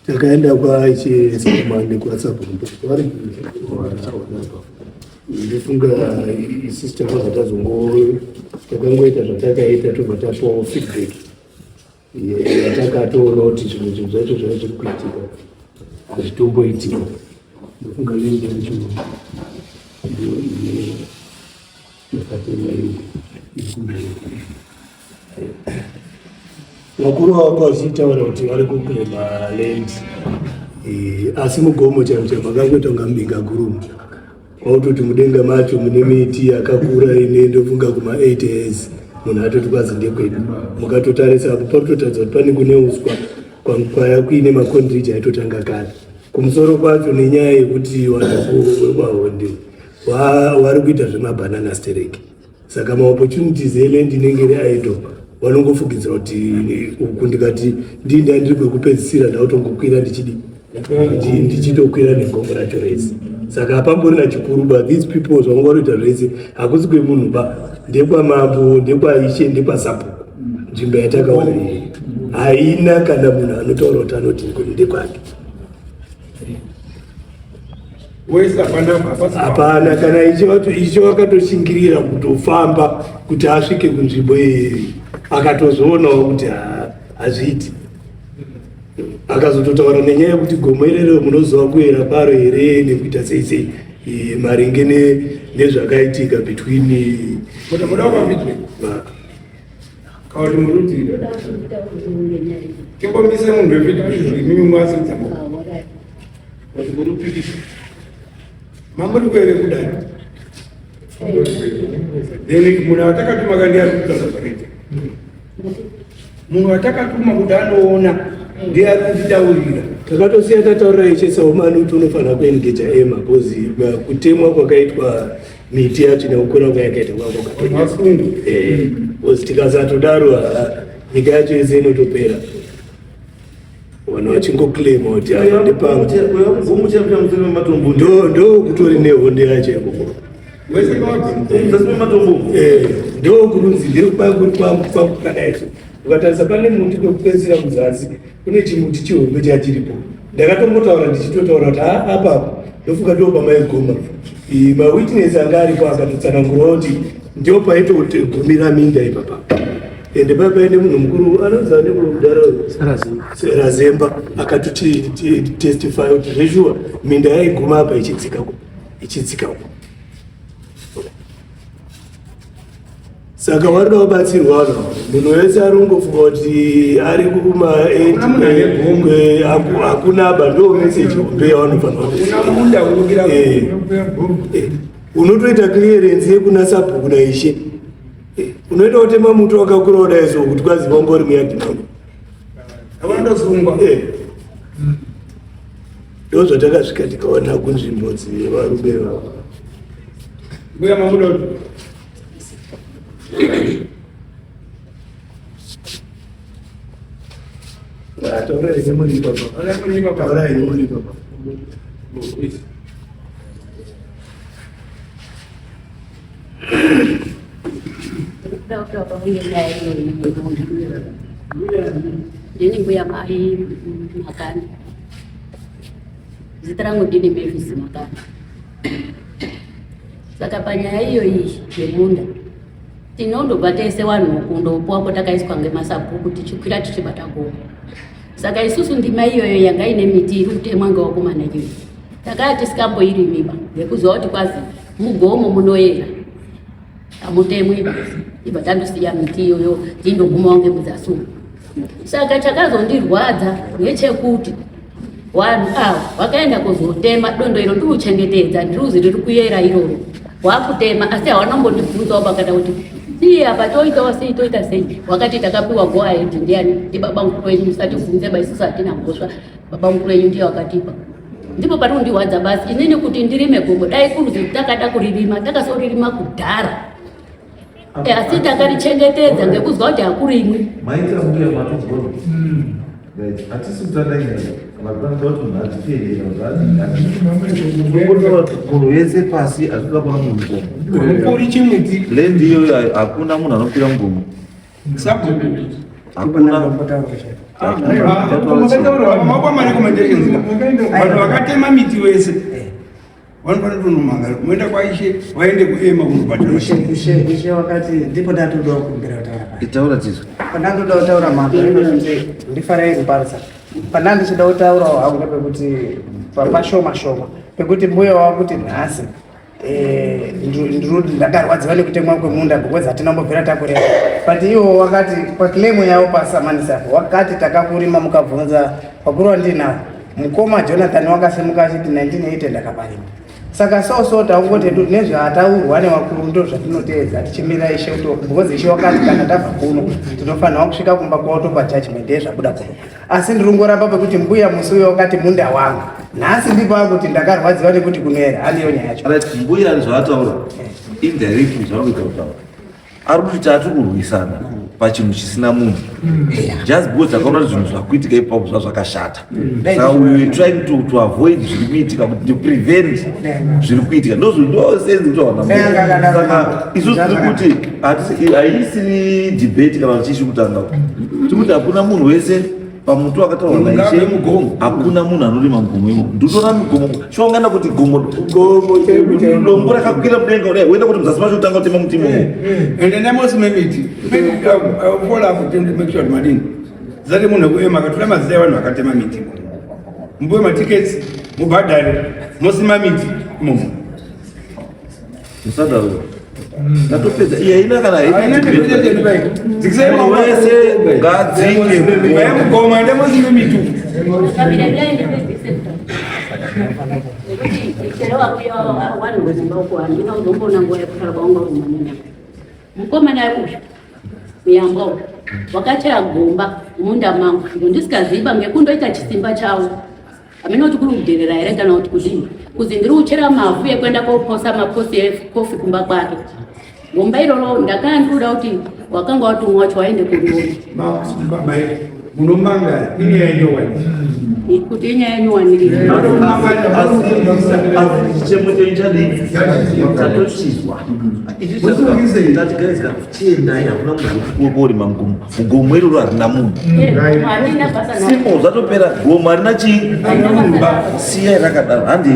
Takaenda kwaIshe Sakumani kwaSabhuku vari ndofunga isusu takabva tazongo takangoita zvatakaita tobva tapawo feedback yatakatoona kuti zvimwe zvinhu zvacho zvaiva zviri kuitika hazvitomboitika. Ndofunga land yacho ndiyo ine yakatemwa iri kumberi. Vakuru vavo vachitaura kuti vari kuclaima land eh, asi mugomo chaimo chaimo makangoita kunga mubinga guru kwautoti mudenga macho mune miti yakakura ine ndofunga kuma 8 years munhu atoti kwazi ndekwedu mukatotarisa apo parikutotaridza kuti pane kune uswa kwaya kuine makondriji aitotanga kare kumusoro kwacho nenyaya yekuti vanhu vekwaHonde vari kuita zvemabhanana stereki saka maopportunities eland inenge iri idle vanongofugidzira kuti uku ndikati ndii ndandiri kwekupedzisira ndakutongokwira ndichidi ndichitokwira negomo racho rese saka hapamborina chikuru ba these people zvavanga varikuita zvese hakusi kwemunhu ba ndekwamambo ndekwaishe ndekwasabhuku nzvimbo yatakaona iyi haina kana munhu anotaura kuti anoti ndekwake hapana kana ishe wakatoshingirira kutofamba kuti asvike kunzvimbo iyi akatozoonawo kuti hazviiti akazototaura nenyaya yekuti gomo irero munozova kuyera kwaro here nekuita sei sei maringe nezvakaitika between timbomise munhu wefiti imimi mwasidza Mamuri kwere kudai. Then munhu watakatuma kandi ari kutaura zvakaita. Munhu watakatuma kuti anoona ndiye ari kutitaurira. Takatosiya tataurira ishe Saumani kuti unofanira kuengeja ema because kutemwa kwakaitwa miti yacho nekukura kwayakaita kwako katonyasa. Eh, because tikasatodaro nyika yacho yese inotopera. Vanhu vachingoclaima kuti apa ndepangu. Ndo kutori nehondo yacho ikoko. Eh, ndo kurunzi ndekwangu kwangu kwangu kadaizvo. Ukatarisa pane muti kwekupedzisira kuzasi kune chimuti chihombe chachiripo. Ndakatombotaura ndichitotaura kuti ah, apa apa ndofunga ndo pamaigoma. Mawitness anga aripo akatotsanangura kuti ndio paitogumira minda ipapa. Ende paya paine munhu mukuru anonzi ani mudhara Razemba akatoti testify kuti zveshuwa minda yaiguma apa ichidzika ichidzika uko. Saka varikuda kubatsirwa vanhu munhu wese ari kungofunga kuti ari kuma hakuna ba ndo message hombe yavanofanira eh, eh, unotoita clearance yekuna sabhuku naishe Unoita kutema muti wakakura kudai so kuti kwazi wanga uri muyadhi mangu. Avandosungwa. Eh. Ndo zvatakasvika tikaona kunzvimbo dzevarume vavo. Mbuya mamuda Taurai nemuri baba. Taurai nemuri baba. Ndini mbuya mai Makani. Zita rangu ndini Mavis Makani. Saka panyaya iyoyi yemunda tinondobva tese vanhu kundopuwa kwatakaiswa ngemasabhuku tichikwira tichibata gomo. Saka isusu ndima iyoyo yanga ine miti iri kutemwa ngevakomana iyoyo takaya tisingamboirimiba ngekuziva kuti kwazi mugomo munoyera hamutemwi ibva tandosiya miti iyoyo tindogumawo ngemudzasi umu saka chakazondirwadza ngechekuti vanhu ava vakaenda kuzotema dondo iro ndikuchengetedza ndiruzi riri kuyera iroro wakutema asi hawana kumbondibvunzawo pakada kuti iye apa toitawo sei toita sei wakati takapiwa go ahead ndiani ndibaba mukuru wenyu musatibvunze ba isusu hatina mhosva baba mukuru wenyu ndiye wakatipa ndipo pari kundirwadza basi inini kuti ndirime gomo dai kuruzi takada kuririma takasoririma kudhara eh, asi takarichengetedza ngekuzwa kuti hakurimwi maita mbuya matozwa hmm. hatisi kutanda nyaya vanhu kuti munhu adzipendera munhu wese pasi hazvida kuona munhu mugomo mukuri chimuti land iyoyo hakuna munhu anokwira mugomo hakuna Mapa marecommendations vanhu vakatema miti wese vanofanira kunomangara kumoenda kwaishe vaende kuema kunobhadhara. Ishe wakati ndipo ndatodawo kumbira kutaura pano. Itaura tizwe. Pandandoda kutaura mambo, ndifanire kuparisa. Pandandichida kutaurawo hangu ndepekuti pashoma shoma pekuti mbuya wakuti nhasi ndakarwadziwa nekutemwa kwemunda because hatina kumbobvira takurema, but iwo wakati paclaim yavo pasamanisi apo wakati takakurima. Mukabvunza vakuru vandinawo, mukoma Jonathan wakasimuka achiti 1980 ndakaparima. Saka so taungoti hedu nezvataurwa nevakuru ndo zvatinoteedza tichimirira ishe kuti, because ishe wakati kana tabva kuno tinofanirwa kusvika kumba kwavo topa judgment yezvabuda kuno. Asi ndiri kungoramba pekuti mbuya musi uyo wakati munda wangu, nhasi ndipo akuti ndakarwadziwa nekuti kunoera. Handiyo nyaya yacho. Right, mbuya zvaataura indirectly zvaari kuita kutaura, ari kuti tati kurwisana pachinhu chisina munhu just because takaona kuti zvinhu zvakuitika ipapo zvakashata. Saka we were trying to avoid zviri kuitika, kuti to prevent zviri kuitika. Ndosenzi kutaura. Saka isusu tiri kuti haisiri debate kana chichi kutanga. Tiri kuti hakuna munhu wese pamuti wakataurwa naishe. Ngabe mugomo. Hakuna munhu anorima mugomo imo. Ndinotora migomo shuwa, ungaenda kuti gomo Gomo chaipo chaipo. Dombo rakakwira mudenga kudai, woenda kuti muzasi macho utanga kutema muti imomo. Ende nemosime miti, follow up to make sure kuti madini zati munhu ekuema akatora mazita evanhu vakatema miti, mupiwe matickets, mubhadhare, mosima miti imomo. Musadaro, tatopedza. Iya ina kana Haina debate yedu pai. Dzikisai Munhu maoko. wese ngadzike. Mugomo, ende mosime miti. Kabira ndipedzise nekuti chero wakuya wanhu wemumba uko, handina kuzomboona nguva yekutaura kwaunga uri mumunda. Mukomana uyu muyambwa uyu wakachera gomba mumunda mangu zvino ndisikaziva ngekundoita chisimba chawo. Hamene kuti kuri kudherera here kana kuti kudini, kuzi ndiri kuchera mavhu ekuenda koposa makosi ekofi kumba kwake. Gomba iroro ndakaa ndikuda kuti wakanga watumwa wacho waende kuriona. Munomangara inyaya nyowani. Kuti inyaya nyowani. Asi chichemo chenyu chadii? Chatosvizwa. Tatigarisika kuchiendai, hakuna munhu kurima mugomo. Mugomo iroro harina munhu. Handina basa naro. Simple, zvatopera. Gomo harina chii, siyai rakadaro, handi.